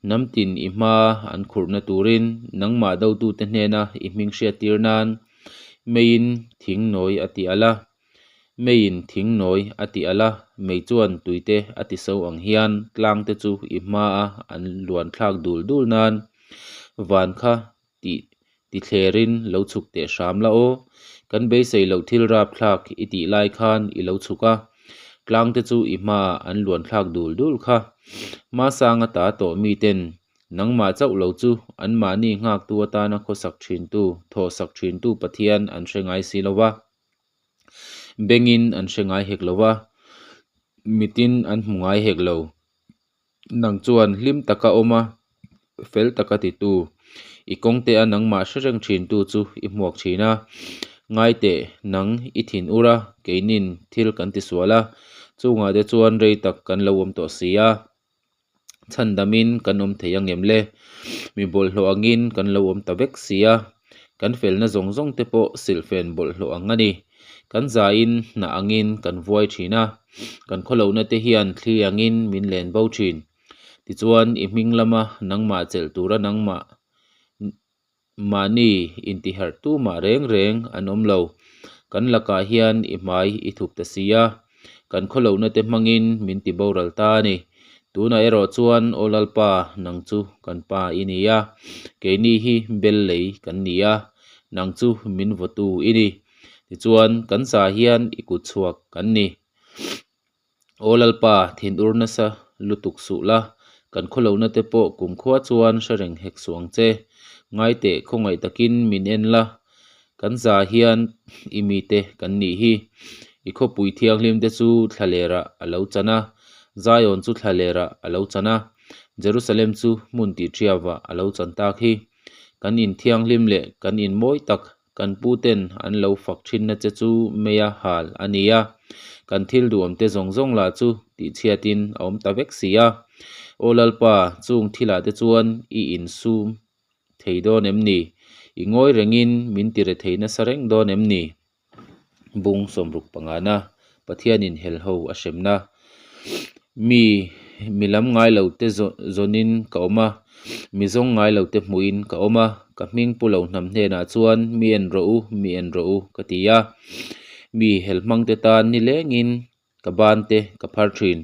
Speaker 1: hnam tin i hma an khurhna turin nangmah dotute hnena i hming hriattir nan meiin thing nawi a ti alh a. Meiin thing nawi a ti alh a, mei chuan tuite a ti so ang hian tlangte chu i hmaa an luan thlak dul dul nan van kha tih ti thlerin lo chhuk teh hram la aw. Kan beisei loh thil rap thlak i tih lai khan i lo chhuk a, tlangte chu i hmaah an luan thlak dul dul kha. Hmasanga ta tawh miten Nangmah chauh lo chu anmahni nghaktu atana khawsak thintu, thawhsak thintu Pathian an hre ngai si lo va. Bengin an hre ngai hek lo va, mitin an hmu ngai hek lo. Nang chuan hlim taka awm a, fel taka titu, i kawngte a nangmah hre reng thintu chu i hmuak thin a. Ngai teh, nang i thin ur a, keinin thil kan tisual a, chungah te chuan rei tak kan lo awm tawh si a. Chhandamin kan awm thei angem le? Mi bawlhhlawh angin kan lo awm ta vek si a, kan felna zawng zawng te pawh silhfen bawlhhlawh ang a ni. Kan zain hnah angin kan vuai thin a, kan khawlohna te hian thli angin min len bo thin. Tichuan, i hming lama nangmah chelh tura nangmah Mahni intiharh tumah reng reng an awm lo. Kan lakah hian i hmai i thup ta si a, kan khawlohna te hmangin min ti boral ta a ni. Tunah erawh chuan Aw Lalpa, nang chu kan Pa i ni a, keini hi bel lei kan ni a, nang chu min vawtu i ni. Tichuan, kan zah hian i kut chhuak kan ni. Aw Lalpa, thinur nasa lutuk suh la, kan khawlohna te pawh kumkhua chuan hre reng hek suh ang che. Ngai teh khawngaih takin min en la, kan za hian i mite kan nih hi. I khawpui thianghlim te chu thlalerah a lo chan a, Zion chu thlalerah a lo chan a, Jerusalem chu hmun tihṭiavah a lo chan tak hi. Kan in thianghlim leh kan in mawi tak Kan puten an lo fak thinna che chu meia hal a ni a, kan thil duhawmte zawng zawng lah chu tihchhiatin a awm ta vek si a. Aw Lalpa, chung thilah te chuan i insum thei dawn em ni? I ngawi rengin min tire thei nasa reng dawn em ni? Bung sawmruk pangana Pathianin helho a hremna. Mi mi lam ngai lo te zawnin ka awm a, mi zawng ngai lo te hmuhin ka awm a, ka hming pu lo hnam hnenah chuan mi en rawh u, mi en rawh u ka ti a. Mi helhmang te tan nilengin ka ban te ka phar thin.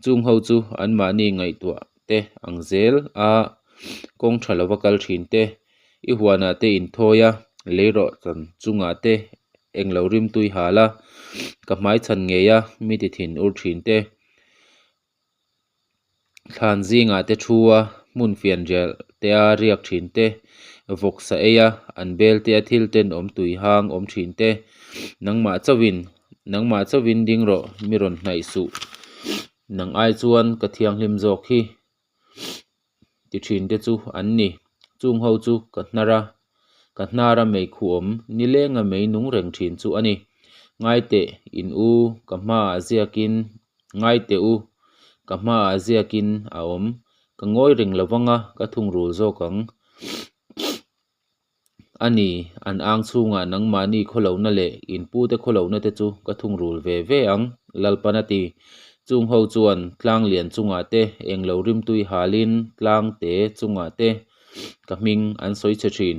Speaker 1: Chung ho chu anmahni ngaihtuah te ang zel a, kawng tha lova kal thin te, i huanah te inthawi a, lei rawh chan chungah te englo rimtui hal a, ka hmai chhan ngei a, mi ti thin ur thin te, thlan zingah te thu a, hmun fian rial te a riak thin te, vawksa ei a, an bel te a thil tenawm tui hang awm thin te, nangmah chauhin, nangmah chauhin ding rawh, mi rawn hnaih suh, nang ai chuan ka thianghlim zawk hi. Ti thin te chu an ni. Chung ho chu ka hnar a, ka hnar a mei khuh awm, nileng a mei nung reng thin chu a ni. Ngai teh in u, ka hmaah ziakin, ngai teh u, ka hmaah ziakin a awm. Ka ngawi reng lo vang a, ka thungrul zawk ang. A ni, an ang chhungah nangmahni khawlohna leh in pute khawlohna te chu ka thungrul ve ve ang, Lalpan a ti. Chung ho chuan tlang lian chungah te, englo rimtui halin tlang te chungah te ka hming an sawi chhe thin.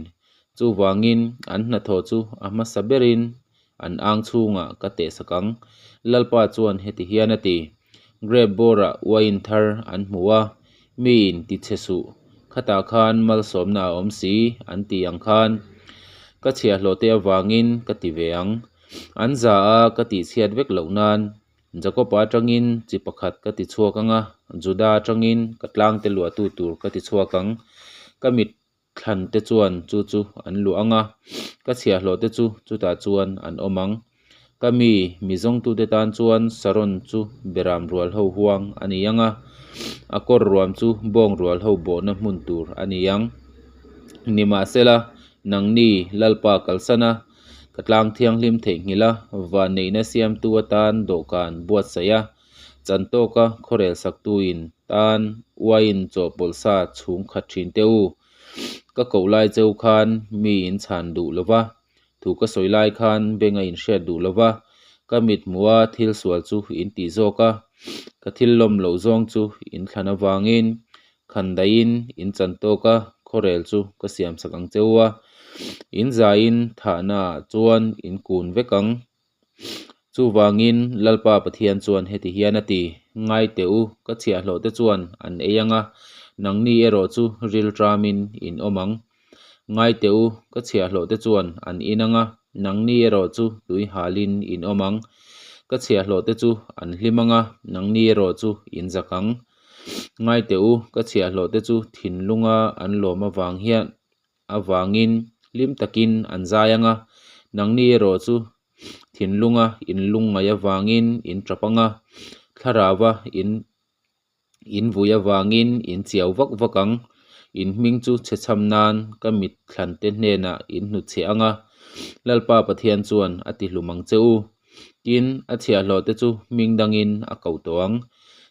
Speaker 1: Chuvangin an hnathawh chu a hmasa berin an ang chhungah ka tehsak ang. Lalpa chuan heti hian a ti, Grape bawrah uaiin thar an hmu a, miin ti chhe suh, khatah khan malsawmna a awm si an ti ang khan ka chhiahhlawhte avangin ka ti ve ang. An za a ka tihchhiat vek loh nan Jakob-a atangin chi pakhat ka ti chhuak ang a, Juda atangin ka tlangte luahtu tur ka ti chhuak ang. Ka mit thlan te chuan chu chu an luah ang a, ka chhiahhlawh te chu chutah chuan an awm ang. Ka mi, mi zawngtute tan chuan Saron chu beram rual ho huang a ni ang a, a kawr ruam chu bawng rual ho bawhna hmun tur a ni ang. Nimahsela, nangni Lalpa kalsan a, ka tlang thianghlim theihnghilh a, vanneihna siamtu atan dawhkan buatsaih a, Chan tawka khawrel saktuin tan uaiin chawhpawlh sa chhung khat thin teh u. Ka koh lai cheu khan mi in chhan duh lo va, thu ka sawi lai khan beng a inhriat duh lo va, ka mit hmuha thil sual chu in tih zawk a, ka thil lawm loh zawng chu in thlan avangin khan daihin in chan tawka khawrel chu ka siam sak ang cheu a, in zaiin thahnaah chuan in kun vek ang. Chuvangin Lalpa Pathian chuan heti hian a ti, Ngai teh u, ka chhiahhlawh te chuan an ei ang a, nangni erawh chu rilṭamin in awm ang. Ngai teh u, ka chhiahhlawh te chuan an in ang a, nangni erawh chu tui halin in awm ang. Ka chhiahhlawh te chu an hlim ang a, nangni erawh chu in zak ang. Ngai teh u, ka chhiahhlawh te chu thinlunga an lawm avang hian avangin hlim takin an zai ang a, nangni erawh chu thinlunga in lungngaih avangin in tap ang a, thlarauva in in vui avangin in chiau vak vak ang. In hming chu chhechham nan ka mit thlante hnenah in hnutchhiah ang a, Lalpa Pathian chuan a tihlum ang che u. Tin, a chhiahhlawh te chu hming dangin a koh tawh ang.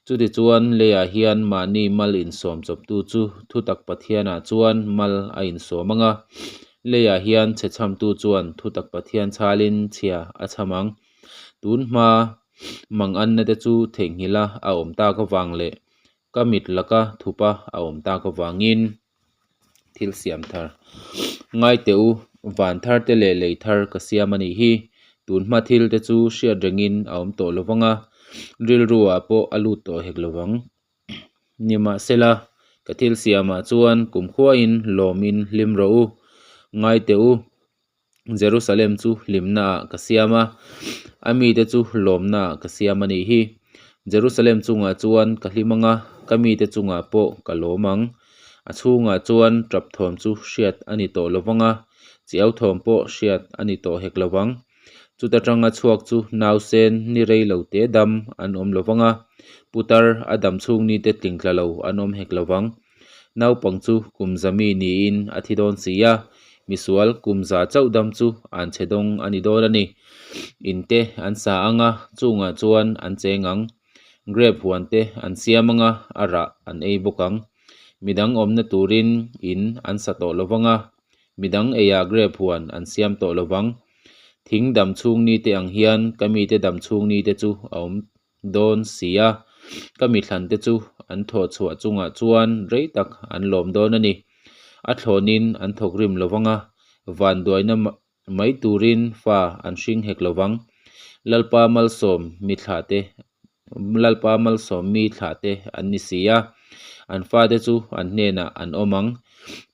Speaker 1: Chutichuan, leiah hian mahni mal insawm chawptu chu thutak Pathianah chuan mal a insawm ang a, leiah hian chhechhamtu chuan thutak Pathian chhalin chhia a chham ang. Tun hma manganna te chu theihnghilha a awm tak avang leh ka mit laka thupa a awm tak avangin, thil siam thar. Ngai teh u, van thar te leh lei thar ka siam a nih hi. Tun hma thil te chu hriat rengin a awm tawh lo vang a, rilru ah pawh a lut tawh hek lo vang. Nimahsela, ka thil siamah chuan kumkhuain lawmin hlim rawh u. Ngai teh u, Jerusalem chu hlimnaah ka siam a, a mite chu lawmnaah ka siam a nih hi. Jerusalem chungah chuan ka hlim ang a, ka mite chungah pawh ka lawm ang. A chhungah chuan tap thawm chu hriat a ni tawh lo vang a, chiau thawm pawh hriat a ni tawh hek lo vang. Chuta tanga chhuak chu nausen ni rei lo te dam an awm lo vang a, putar a dam chhung nite tling tla lo an awm hek lo vang. Naupang chu kum za mi niin a thi dawn si a, misual kum za chauh dam chu an chhe dawng a ni dawn a ni. In te an sa ang a, chungah chuan an cheng ang. Grape huan te an siam ang a, a rah an ei bawk ang. Midang awmna turin in an sa tawh lo vang a, midang eiah grape huan an siam tawh lo vang. Thing dam chhung nite ang hian ka mite dam chhung nite chu a awm dawn si a, ka mi thlante chu an thawh chhuah chungah chuan rei tak an lawm dawn a ni. A thlawnin an thawk rim lo vang a, vanduaina mai turin fa an hring hek lo vang. Lalpa malsawm mi thlahte Lalpa malsawm mi thlahte an ni si a, an fate chu an hnenah an awm ang.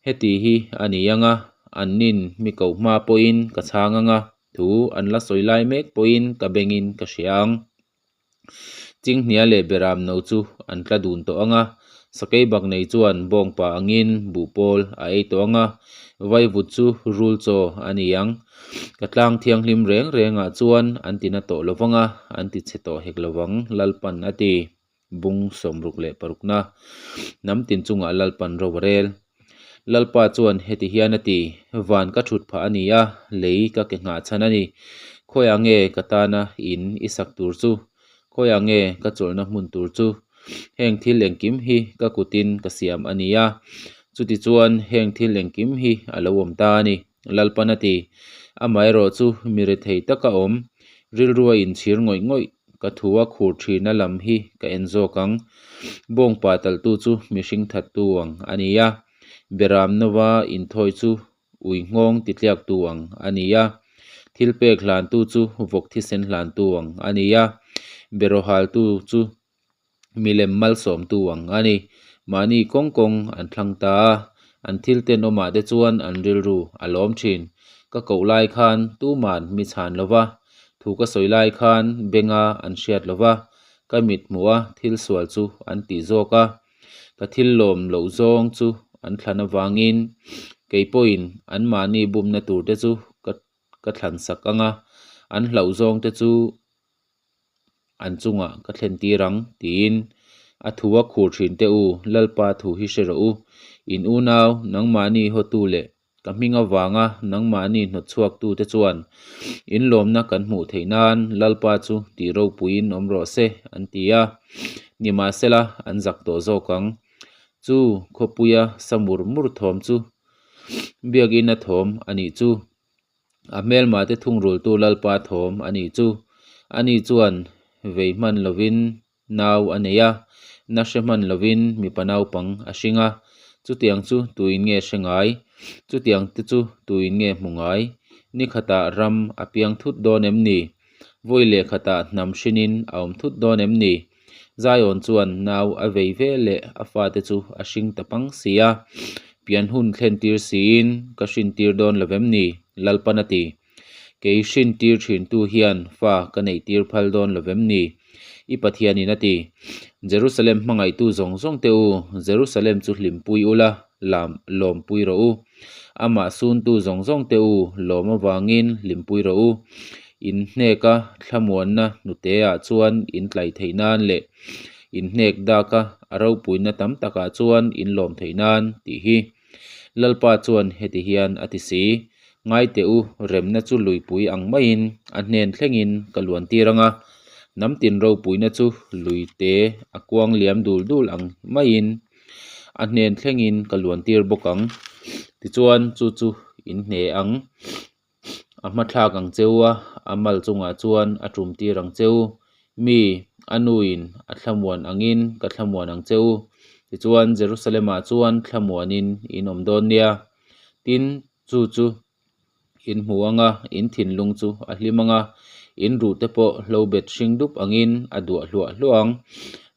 Speaker 1: Heti hi a ni ang a, an nin mi koh hma pawhin ka chhang ang a, thu an la sawi lai mek pawhin ka bengin ka hria ang. Chinghnia leh Beram no chu an tla dun tawh ang a, sakei bak nei chuan bawngpa angin buhpawl a ei tawh ang a, vaivut chu rul chaw a ni ang. Ka tlang thianghlim reng rengah chuan an tina tawh lo vang a, an ti chhe tawh hek lo vang, Lalpan a ti. Bung 66na Hnam tin chungah Lalpan ro a rel. Lalpa chuan heti hian a ti, Van ka thut phah a ni a, lei ka ke nghah chhan a ni. Khawiah nge ka tana in i sak tur chu? Khawiah nge ka chawlhna hmun tur chu? Heng thil engkim hi ka kutin ka siam a ni a, chutichuan heng thil engkim hi a lo awm ta a ni, Lalpan a ti. Amaherawhchu mi rethei taka awm, rilrua inchhir ngawih ngawih Ka thu a khur thina lam hi ka en zawk ang. Bawngpa talhtu chu mihring thattu ang a ni a, Beram nova inthawi chu ui nghawng titliaktu ang a ni a, thil pek hlantu chu vawk thisen hlantu ang a ni a, beraw haltu chu milem malsawmtu ang a ni. Mahni kawng kawng an thlang ta a, an thil tenawmah te chuan an rilru a lawm thin. Ka koh lai khan tuman mi chhan lo va, Thu ka sawi lai khan benga an hriat lo va, ka mit hmuh a thil sual chu an tih zawk a, ka thil lawm loh zawng chu an thlan avangin kei pawhin anmahni bumna tur te chu ka ka thlan sak ang a, an hlauh zawng te chu an chungah ka thlen tir ang tiin a thu a khur thin teh u, Lalpa thu hi hre rawh u, in unau nangmahni hawtu leh Ka hming avanga nangmahni hnawt chhuaktute chuan inlawmna kan hmuh theih nan Lalpa chu tih ropuiin awm rawh se, an ti a. Nimahsela, an zak tawh zawk ang. Chu khawpuia sa mur mur thawm chu Biakina thawm a nih chu. A hmelmate thungrultu Lalpa thawm a nih chu. Ani chuan vei hman lovin Nau a nei a, na hre hman lovin mipa naupang a hring a, chutiang chu tuin nge hre ngai? Chutiang te chu tuin nge hmu ngai? Ni khatah ram a piang thut dawn em ni? Vawi leh khatah hnam hrinin a awm thut dawn em ni? Zion chuan nau a vei ve leh a fate chu a hring ta pang si a, pian hun thlen tir siin ka hrin tir dawn lo vem ni? Lalpan a ti. Kei hrin tir thintu hian fa ka neih tir phal dawn lo vem ni? I Pathianin a ti. Jerusalem hmangaihtu zawng zawng te u, Jerusalem chu hlimpui ula, lam lawmpui rawh u. Amah suntu zawng zawng te u, lawm avangin hlimpui rawh u. In hneka thlamuanna hnuteah chuan in tlaih theih nan leh in hnek daka a ropuina tam takah chuan in lawm theih nan tih hi. Lalpa chuan heti hian a ti si, Ngai teh u, remna chu luipui ang maiin a hnen thlengin ka luan tir ang a, hnam tin ropuina chu lui te a kuang liam dul dul ang maiin a hnen thlengin ka luan tir bawk ang. Tichuan, chu chu in hne ang. A hmathlak ang che u a, a mal chungah chuan a tum tir ang che u. Mi, a nuin a thlamuan angin ka thlamuan ang che u. Tichuan, Jerusalem-ah chuan thlamuanin in awm dawn nia. Tin, chu chu in hmu ang a, in thinlung chu a hlim ang a, in ruhte pawh hlobet hring dup angin a duah hluah hluah ang.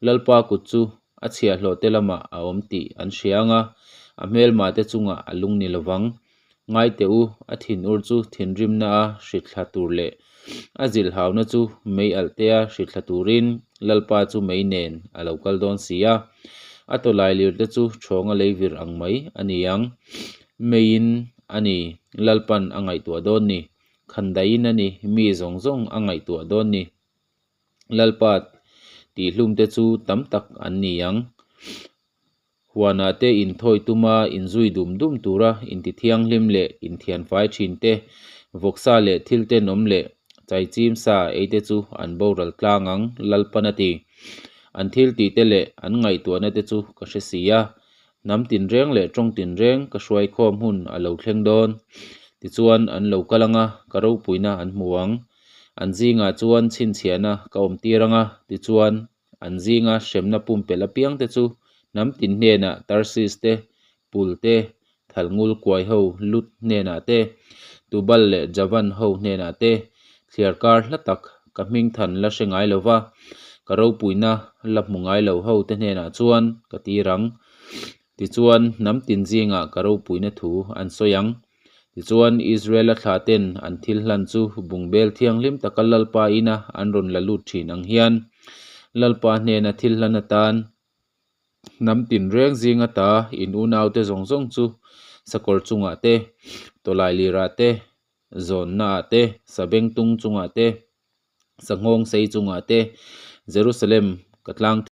Speaker 1: Lalpa kut chu a chhiahhlawhte lamah a awm tih an hria ang a, a hmelmate chungah a lung ni lovang. Ngai teh u, a thinur chu thinrimna a hrithla tur leh a zilhhauna chu mei alh tea hrithla turin Lalpa chu mei nen a lo kal dawn si a. A tawlailirte chu ṭhawnga leivir ang mai a ni ang. Meiin a ni, Lalpan a ngaihtuah dawn ni. Khandaiin a ni, mi zawng zawng a ngaihtuah dawn ni. Lalpa tihhlumte chu tam tak an ni ang. Huanah te inthawi tuma inzui dum dum tura intithianghlim leh inthianfai thin te, vawksa leh thil tenawm leh chaichim sa ei te chu an boral tlang ang, Lalpan a ti. An thil tih te leh an ngaihtuahna te chu ka hre si a, hnam tinreng leh tawng tinreng ka hruaikhawm hun a lo thleng dawn. Tichuan an lo kal ang a, ka ropuina an hmu ang. An zingah chuan chhinchhiahna ka awm tir ang a, tichuan An zinga hremna pumpelh apiangte chu hnam tin hnenah Tarsis te, Pul te, Thalngul kuai ho Lut hnenah te, Tubal leh Javan ho hnenah te, thliarkar hla tak ka hmingthan la hre ngai lo va, ka ropuina la hmu ngai lo ho te hnenah chuan ka tir ang. Tichuan, hnam tin zingah ka ropuina thu an sawi ang. Tichuan, Israela thlaten an thil hlan chu bungbel thianghlim taka Lalpa ina an rawn la lut thin ang hian, Lalpa hnena thil hlan atan hnam tinreng zing ata in unaute zawng zawng chu sakawr chungah te, tawlailirah te, zawnnaah te, sabengtung chungah te, sanghawng sei chungah te, Jerusalem ka tlang.